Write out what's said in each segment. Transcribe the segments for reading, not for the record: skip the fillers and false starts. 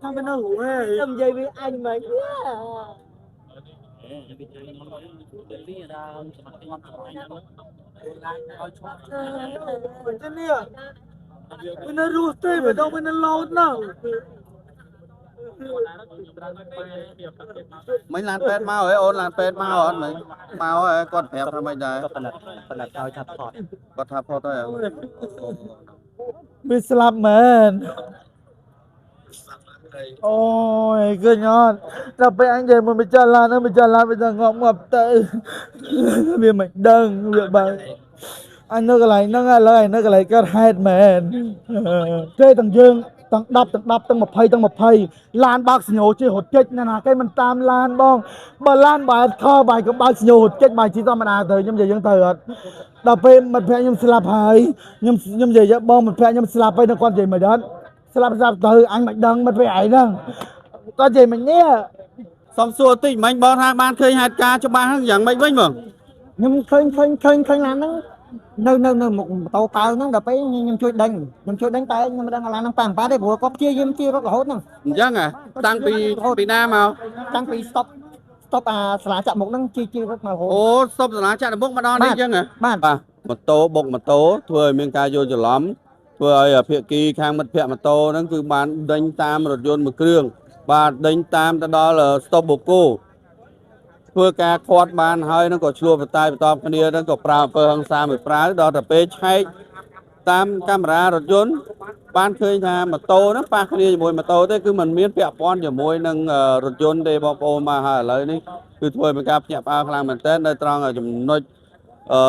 ថាវានៅរួហេ ខ្ញុំនិយាយវាអញមិន ទៅនេះវានៅរស់ទេ បើដល់វានៅលោតហ្នឹង មិញឡានពេទ្យមកហ៎អូន ឡានពេទ្យមកអត់ មិញមកហ៎ គាត់ប្រាប់ថាម៉េចដែរ? គាត់ផលិតឲ្យថាផត គាត់ថាផតហើយ វាស្លាប់មែន អូយឃើញអត់ ដល់ពេលអញនិយាយមួយម្ចាស់ឡានហ្នឹង ម្ចាស់ឡានវាថាងាប់ងាប់ទៅ វាមិនដឹងវាបើអញនៅកន្លែងហ្នឹង ឥឡូវអញនៅកន្លែងកើតហេតុមែន គេទាំងយើងទាំង10ទាំង10ទាំង20ទាំង20 ឡានបើកសញ្ញោជិះរត់គេច ណាណាគេមិនតាមឡានបង បើឡានបើអត់ខបាយក៏បើកសញ្ញោរត់គេច បាយជីធម្មតាទៅ ខ្ញុំនិយាយយើងទៅអត់ ដល់ពេលមិត្តភក្តិខ្ញុំស្លាប់ហើយ ខ្ញុំនិយាយបង មិត្តភក្តិខ្ញុំស្លាប់ហើយ នៅគាត់និយាយមិនអត់ ស្លាប់ស្លាប់ទៅ អញមិនដឹង មិត្តភក្តិឯងហ្នឹងគាត់និយាយមិននេះ សុំសួរតិច មិញបងថាបានឃើញហេតុការណ៍ច្បាស់ហ្នឹងយ៉ាងម៉េចវិញបង? ខ្ញុំឃើញឃើញឃើញឃើញឡានហ្នឹងនៅនៅនៅមុខម៉ូតូប៉ៅហ្នឹង ដល់ពេលខ្ញុំជួយដេញ ខ្ញុំជួយដេញ តែខ្ញុំមិនដឹងឡានហ្នឹងប៉ះប៉ះទេ ព្រោះគាត់ព្យាយាមជិះរត់រហូតហ្នឹង អញ្ចឹងហ៎ តាំងពីពីណាមក? តាំងពី stop stop អាសាលាចាក់មុខហ្នឹង ជិះជិះរត់មករហូត អូ stop សាលាចាក់មុខមកដល់នេះអញ្ចឹងហ៎? បាទ បាទ ម៉ូតូបុកម៉ូតូ ធ្វើឲ្យមានការយល់ច្រឡំ ធ្វើឲ្យភាគីខាងមិត្តភ័ក្តិម៉ូតូហ្នឹងគឺបានដេញតាមរថយន្តមួយគ្រឿង បាទ ដេញតាមទៅដល់ stop បូកូ ធ្វើការខាត់បានហើយហ្នឹង ក៏ឆ្លោះបតាយបន្តគ្នាហ្នឹង ក៏ប្រើអំពើហិង្សាមួយប្រាវ ដល់ទៅពេលឆែកតាមកាមេរ៉ារថយន្តបានឃើញថាម៉ូតូហ្នឹងប៉ះគ្នាជាមួយម៉ូតូទេ គឺมันមានពាក់ព័ន្ធជាមួយនឹងរថយន្តទេបងប្អូន។ មកហើយឥឡូវនេះគឺធ្វើឲ្យមានការភ្ញាក់ផ្អើលខ្លាំងមែនទែន នៅត្រង់ចំណុចអឺ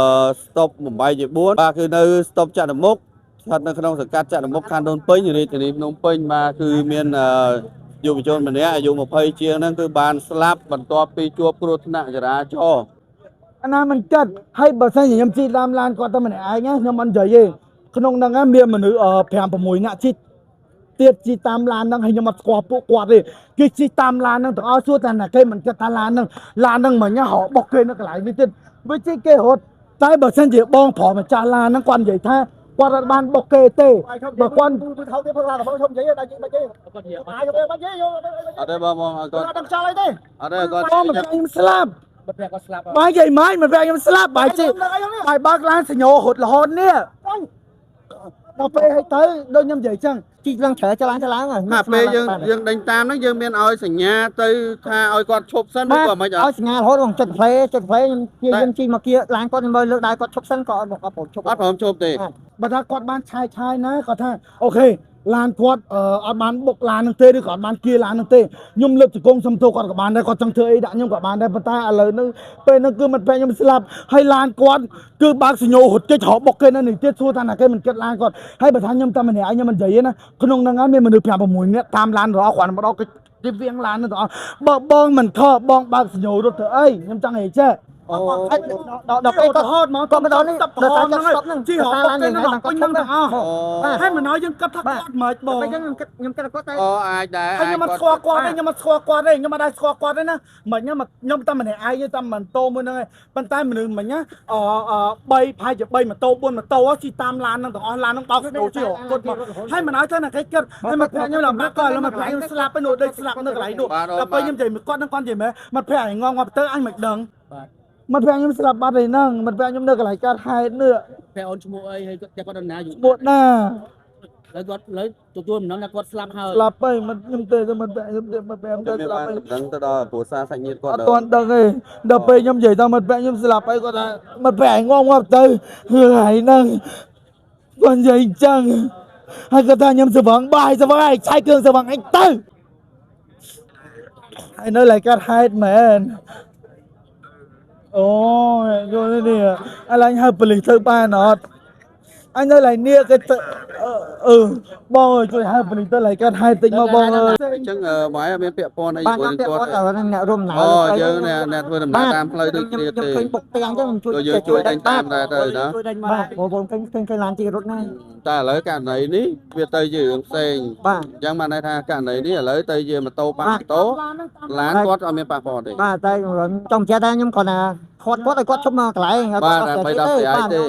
stop 8ជា4 បាទ គឺនៅ stop ចតុមុខ ស្ថិតនៅក្នុងសង្កាត់ចតុមុខ ខណ្ឌដូនពេញ រាជធានីភ្នំពេញ។ បាទ គឺមានយុវជនម្នាក់អាយុ20ជាងហ្នឹង គឺបានស្លាប់បន្ទាប់ពីជួបគ្រោះថ្នាក់ចរាចរណ៍ អាណាមិនចិត្តហើយ បើសិនជាខ្ញុំជិះតាមឡានគាត់តែម្នាក់ឯង ខ្ញុំមិននិយាយទេ ក្នុងហ្នឹងមានមនុស្ស5 6នាក់ជិះទៀត ជិះតាមឡានហ្នឹងហើយ ខ្ញុំអត់ស្គាល់ពួកគាត់ទេ គេជិះតាមឡានហ្នឹងទាំងអស់ សួរតែណាគេមិនគិតថាឡានហ្នឹង ឡានហ្នឹងមិញហៅបុកគេនៅកន្លែងនេះទៀត វាជិះគេរត់ តែបើសិនជាបងប្រុសម្ចាស់ឡានហ្នឹងគាត់និយាយថាគាត់អត់បានបុកគេទេ បើគាត់ទៅថោកទៀត ផឹកឡានរបស់ខ្ញុំនិយាយដល់បាច់ទេ គាត់និយាយអាយបាច់ទេ អត់ទេបង បងគាត់អត់ដឹងខ្យល់អីទេ អត់ទេគាត់ បងមិនខ្ញុំស្លាប់ មិត្តភក្តិគាត់ស្លាប់ បាយនិយាយម៉េច មិត្តភក្តិខ្ញុំស្លាប់ បាយជិះបាយបើកឡានសញ្ញោរត់រហូតនេះ ដល់ពេលឲ្យទៅដូចខ្ញុំនិយាយចឹង ជីកឡើងជ្រើចឡើងចឡើង ហាពេលយើងយើងដេញតាមហ្នឹង យើងមានឲ្យសញ្ញាទៅថាឲ្យគាត់ឈប់សិនឬក៏មិនអត់? ឲ្យសញ្ញារហូតបង ចុចផ្លេចុចផ្លេ ខ្ញុំព្យាយាមជីមកគៀឡានគាត់ ខ្ញុំលើកដៃគាត់ឈប់សិន ក៏អត់អត់ព្រមឈប់ អត់ព្រមឈប់ទេ បើថាគាត់បានឆាយឆាយណា គាត់ថាអូខេ ឡានគាត់អត់បានបុកឡាននឹងទេ ឬក៏អត់បានគៀឡាននឹងទេ ខ្ញុំលើកជង្គង់សុំទោសគាត់ក៏បានដែរ គាត់ចង់ធ្វើអីដាក់ខ្ញុំក៏បានដែរ ប៉ុន្តែឥឡូវហ្នឹងពេលហ្នឹងគឺមិនពេលខ្ញុំស្លាប់ហើយ ឡានគាត់គឺបើកសញ្ញោរត់គេចរបុកគេនៅនេះទៀត សួរថាណាគេមិនគិតឡានគាត់ហើយ បើថាខ្ញុំតែម្នាក់ឯងខ្ញុំមិននិយាយទេណា ក្នុងហ្នឹងហើយមានមនុស្ស5 6នាក់តាមឡានរបស់គាត់មកដល់គេគេវៀងឡានហ្នឹងទាំងអស់ បើបងមិនខកបងបើកសញ្ញោរត់ធ្វើអី ខ្ញុំចង់និយាយចេះ អូ ដល់ដល់ពេលគាត់ ហត់មក គាត់មកដល់នេះដល់តែស្តុបហ្នឹង ជិះរក ឡាន គេនៅពេញហ្នឹងទាំងអស់ ហើយមិនឲ្យយើងគិតថាគាត់មិនបង អញ្ចឹងខ្ញុំគិតខ្ញុំគិតគាត់តែ អូអាចដែរ ហើយខ្ញុំអត់ស្គាល់គាត់ទេ ខ្ញុំអត់ស្គាល់គាត់ទេ ខ្ញុំអត់ដែរស្គាល់គាត់ទេណា មិនខ្ញុំតែម្នាក់ឯងតាមម៉ូតូមួយហ្នឹងឯង ប៉ុន្តែមនុស្សមិញណាអអ3ផាយជា3ម៉ូតូ4ម៉ូតូជិះតាមឡានហ្នឹងទាំងអស់ ឡានហ្នឹងបោកស្នូជិះរកគាត់មកហើយ មិនឲ្យទៅណាគេគិតហើយ មកប្រាក់ខ្ញុំលំបាកក៏ឥឡូវមកប្រាក់ខ្ញុំស្លាប់ទៅនោះ ដូចស្លាប់នៅកន្លែងនោះ ដល់ពេលខ្ញុំនិយាយមួយគាត់ហ្នឹង គាត់និយាយមែន មកប្រាក់ឯងងងមកទៅអញមិនដឹង មិត្តភក្តិខ្ញុំស្លាប់បាត់ហើយហ្នឹង មិត្តភក្តិខ្ញុំនៅកន្លែងកើតហេតុនេះ ភក្តិអូនឈ្មោះអីហើយ គាត់គាត់ដល់ណាយូឈ្មោះណា ហើយគាត់លើទទួលមិនដឹងថាគាត់ស្លាប់ហើយ ស្លាប់ហើយ មិនខ្ញុំទេមិត្តភក្តិខ្ញុំទេ មិត្តភក្តិខ្ញុំទៅស្លាប់ហើយ ដឹងទៅដល់គ្រួសារសាច់ញាតិគាត់ អត់ទាន់ដឹងទេ ដល់ពេលខ្ញុំនិយាយថាមិត្តភក្តិខ្ញុំស្លាប់ហើយ គាត់ថាមិត្តភក្តិឯងងំងាប់ទៅហើយហ្នឹង គាត់និយាយអញ្ចឹងហើយ គាត់ថាខ្ញុំស្វឹងបាយស្វឹងហើយឆែកគ្រឿងស្វឹងអញទៅហើយ នៅឡើយកាត់ហេតុមែន អូយយល់នេះ ឥឡូវហៅប៉ូលីសទៅបានអត់ អញនៅឡើយនេះគេទៅ អឺបងអើយជួយហៅប៉ូលីសទៅឡើយកាត់ហេតុតិចមកបងអើយ អញ្ចឹងបងឯងមានពាក់ព័ន្ធអី ជាមួយនឹងគាត់? អ្នករួមដំណើរ អូយើងអ្នកធ្វើដំណើរតាមផ្លូវដូចគ្នាទេ ខ្ញុំឃើញបុកទាំងអញ្ចឹងខ្ញុំជួយ យើងជួយដេញតាមដែរទៅណា បាទ បងឃើញឃើញឃើញឡានជិះរត់ណា តែឥឡូវករណីនេះវាទៅជារឿងផ្សេង បាទ អញ្ចឹងបានន័យថាករណីនេះឥឡូវទៅជាម៉ូតូប៉ះម៉ូតូ ឡានគាត់អត់មានប៉ះពាល់ទេ បាទ តែចង់បញ្ជាក់ថាខ្ញុំគ្រាន់តែខាត់គាត់ឲ្យគាត់ឈប់មកកន្លែង បាទ ដើម្បីដោះស្រាយទេ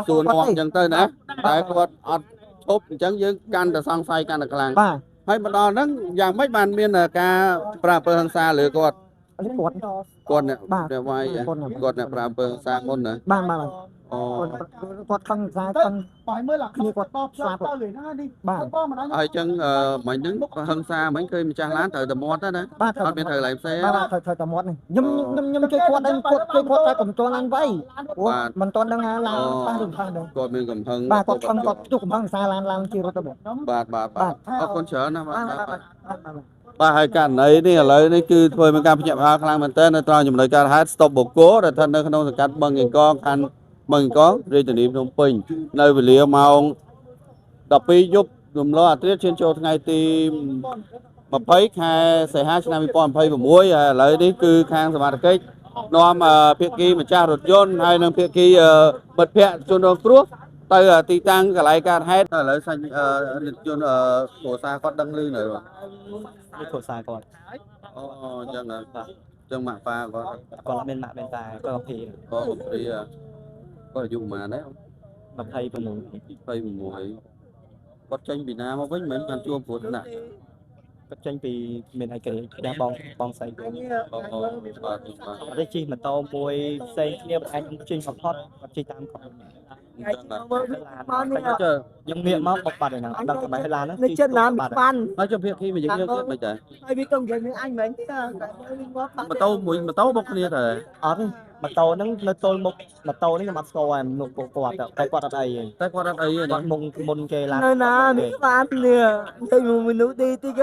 សួរនាំអញ្ចឹងទៅណា តែគាត់អត់ឈប់ អញ្ចឹងយើងកាន់តែសង្ស័យកាន់តែខ្លាំង បាទ ហើយមកដល់ហ្នឹងយ៉ាងម៉េចបានមានការប្រើអំពើហិង្សាលើគាត់ នេះគាត់ គាត់អ្នក បាទ អ្នកវាយ គាត់ណា គាត់អ្នកប្រើអំពើហិង្សាមុនណា បាទបាទបាទ អូ គាត់គាត់ខឹងខ្សែខឹង បាយមើលឡា គ្នាគាត់ តប ស្លាប់ ទៅលេណានេះ បាទ បងមិន ហើយអញ្ចឹងអឺមិញហ្នឹងហិង្សាមិញឃើញម្ចាស់ឡានត្រូវតែមាត់ហ្នឹងណា បាទ អត់មានត្រូវកន្លែងផ្សេង បាទបាទត្រូវត្រូវតែមាត់នេះខ្ញុំខ្ញុំខ្ញុំជួយគាត់ដែរគាត់ជួយគាត់តែកុំទាន់ឡានវៃព្រោះ បាទ មិនទាន់ដឹងថាឡានប៉ះឬមិនប៉ះដែរ គាត់មានកំហឹង បាទគាត់ខឹងគាត់ផ្ទុះកំហឹងខ្សែឡានឡានជិះរត់ទៅបង បាទបាទបាទអរគុណច្រើនណាស់បាទ បាទ បាទ បាទបាទបាទ បាទហើយករណីនេះឥឡូវនេះគឺធ្វើមានការភ្ញាក់ផ្អើលខ្លាំងមែនទែននៅត្រង់ចំណុចកើតហេតុស្តុបបូកគោដែលស្ថិតនៅក្នុងសង្កាត់បឹងកេងកងខណ្ឌបឹងកេងកងរាជធានីភ្នំពេញនៅវេលាម៉ោង12យប់រំលងអាធ្រាត្រឈានចូលថ្ងៃទី20ខែសីហាឆ្នាំ2026ហើយឥឡូវនេះគឺខាងសមត្ថកិច្ចនាំភាគីម្ចាស់រថយន្តហើយនិងភាគីមិត្តភ័ក្តិជនរងគ្រោះទៅទីតាំងកន្លែងកើតហេតុឥឡូវសាច់រថយន្តគ្រួសារគាត់ដឹងឮនៅបាទ នេះគ្រួសារគាត់ អូអញ្ចឹងហ៎អញ្ចឹងម៉ាក់ប៉ាគាត់ គាត់អត់មានម៉ាក់មានតាគាត់ភី គាត់កំព្រាគាត់អាយុប៉ុន្មានដែរ 26 26គាត់ចេញពីណាមកវិញមិនមែនបានជួបគ្រោះថ្នាក់ គាត់ចេញពីមានឯករាជ្យផ្ទះបងបងស្រីគាត់ អូបាទបាទ អត់ទេជិះម៉ូតូមួយផ្សេងគ្នាបើឯងជិះបំផុតគាត់ជិះតាមគាត់ អញ្ចឹង ឡាន ហ៎ចុះ យើងងាកមកបុកបាត់ឯហ្នឹងអត់ដឹងកន្លែងឡានហ្នឹង នេះចិត្តឡាន បាត់ ប៉ាន់ ហើយចុះភាគីមកយើងទៀតមិនដែរ ហើយវាកុំនិយាយនឹងអញមែនទេតែមើលងាប់ ម៉ូតូមួយម៉ូតូបុកគ្នាទៅ អត់ទេម៉ូតូហ្នឹងនៅទល់មុខម៉ូតូនេះខ្ញុំអត់ស្គាល់ឯងមុខពួកគាត់តែគាត់អត់អីទេ តែគាត់អត់អីទេ គាត់មុងមុនគេឡាន នៅណានេះប៉ាន់នេះទៅមួយមនុស្សទីតិច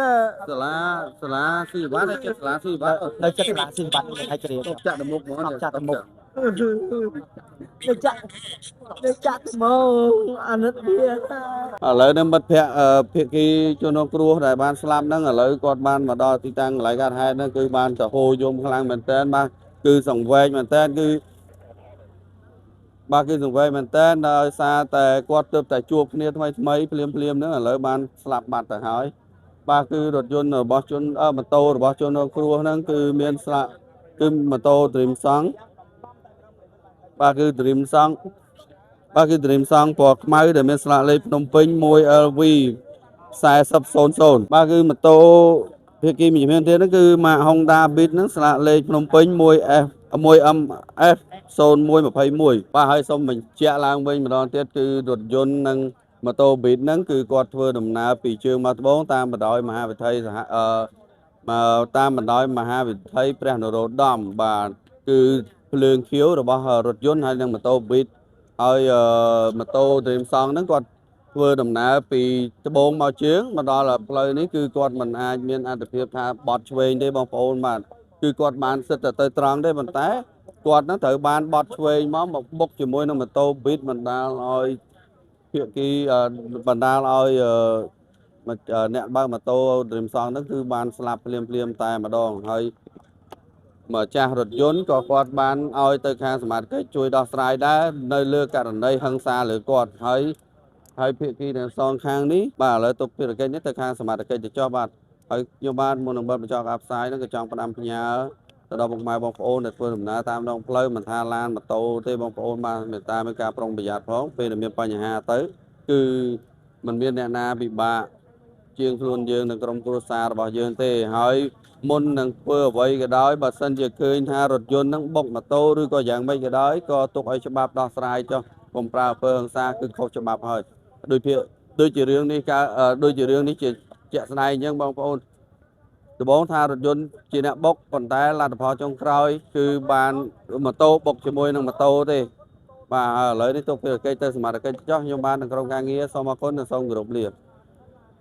សាលាសាលាស៊ីវ៉ាត់ចិត្តសាលាស៊ីវ៉ាត់ នៅចិត្តឡានស៊ីបាត់មានឯករាជ្យ តបចាក់ទៅមុខហ្មង ចាក់ទៅមុខ ទៅចាក់ទៅចាក់មកអាណិតវា ឥឡូវនេះមិត្តភ័ក្តិភាគីជនរងគ្រោះដែលបានស្លាប់ហ្នឹងឥឡូវគាត់បានមកដល់ទីតាំងកន្លែងកើតហេតុហ្នឹងគឺបានទៅហូរយំខ្លាំងមែនតើបាទគឺសង្វេគមែនតើគឺបាទគឺសង្វេគមែនតើដោយសារតែគាត់ទើបតែជួបគ្នាថ្មីថ្មីភ្លាមភ្លាមហ្នឹងឥឡូវបានស្លាប់បាត់ទៅហើយបាទគឺរថយន្តរបស់ជនម៉ូតូរបស់ជនរងគ្រោះហ្នឹងគឺមានស្លាកគឺម៉ូតូ Dream Song បាទគឺ Dream Song បាទគឺ Dream Song ពណ៌ខ្មៅដែលមានស្លាកលេខភ្នំពេញ 1LV 4000បាទគឺម៉ូតូភាគីមួយជំហានទៀតហ្នឹងគឺម៉ាក Honda Beat ហ្នឹងស្លាកលេខភ្នំពេញ 1F 1MF 0121បាទហើយសូមបញ្ជាក់ឡើងវិញម្ដងទៀតគឺរថយន្តនិងម៉ូតូ Beat ហ្នឹងគឺគាត់ធ្វើដំណើរពីជើងមកត្បូងតាមបណ្ដោយមហាវិថីសហអឺមកតាមបណ្ដោយមហាវិថីព្រះនរោត្តមបាទគឺភ្លើងខៀវរបស់រថយន្តហើយនិងម៉ូតូ Beat ហើយម៉ូតូ Dream Song ហ្នឹងគាត់ធ្វើដំណើរពីត្បូងមកជើងមកដល់ផ្លូវនេះគឺគាត់មិនអាចមានអត្ថភាពថាបត់ឆ្វេងទេបងប្អូនបាទគឺគាត់បានសិតតែទៅត្រង់ទេប៉ុន្តែគាត់ហ្នឹងត្រូវបានបត់ឆ្វេងមកមកបុកជាមួយនឹងម៉ូតូ Beat បណ្ដាលឲ្យភាគីបណ្ដាលឲ្យអ្នកបើកម៉ូតូ Dream Song ហ្នឹងគឺបានស្លាប់ភ្លាមភ្លាមតែម្ដងហើយម្ចាស់រថយន្តក៏គាត់បានឲ្យទៅខាងសមាជិកជួយដោះស្រាយដែរនៅលើករណីហិង្សាលើគាត់ហើយហើយភាគីទាំងសងខាងនេះបាទឥឡូវទុកភារកិច្ចនេះទៅខាងសមាជិកទៅចុះបាទហើយខ្ញុំបាទមុននឹងបិទបញ្ចប់ការផ្សាយហ្នឹងក៏ចង់ផ្ដាំផ្ញើទៅដល់ពុកម៉ែបងប្អូនដែលធ្វើដំណើរតាមដងផ្លូវមិនថាឡានម៉ូតូទេបងប្អូនបាទមេត្តាមានការប្រុងប្រយ័ត្នផងពេលដែលមានបញ្ហាទៅគឺมันមានអ្នកណាពិបាកជាងខ្លួនយើងនិងក្រុមគ្រួសាររបស់យើងទេហើយមុននឹងធ្វើអ្វីក៏ដោយបើសិនជាឃើញថារថយន្តនឹងបុកម៉ូតូឬក៏យ៉ាងម៉េចក៏ដោយក៏ទុកឲ្យច្បាប់ដោះស្រាយចុះកុំប្រើអំពើហិង្សាគឺខុសច្បាប់ហើយដូចភាដូចជារឿងនេះកើតដូចជារឿងនេះជាជាក់ស្ដែងអញ្ចឹងបងប្អូនដំបូងថារថយន្តជាអ្នកបុកប៉ុន្តែលទ្ធផលចុងក្រោយគឺបានម៉ូតូបុកជាមួយនឹងម៉ូតូទេបាទឥឡូវនេះទុកភារកិច្ចទៅសមត្ថកិច្ចចុះខ្ញុំបាននឹងក្រុមការងារសូមអរគុណនិងសូមគោរពលា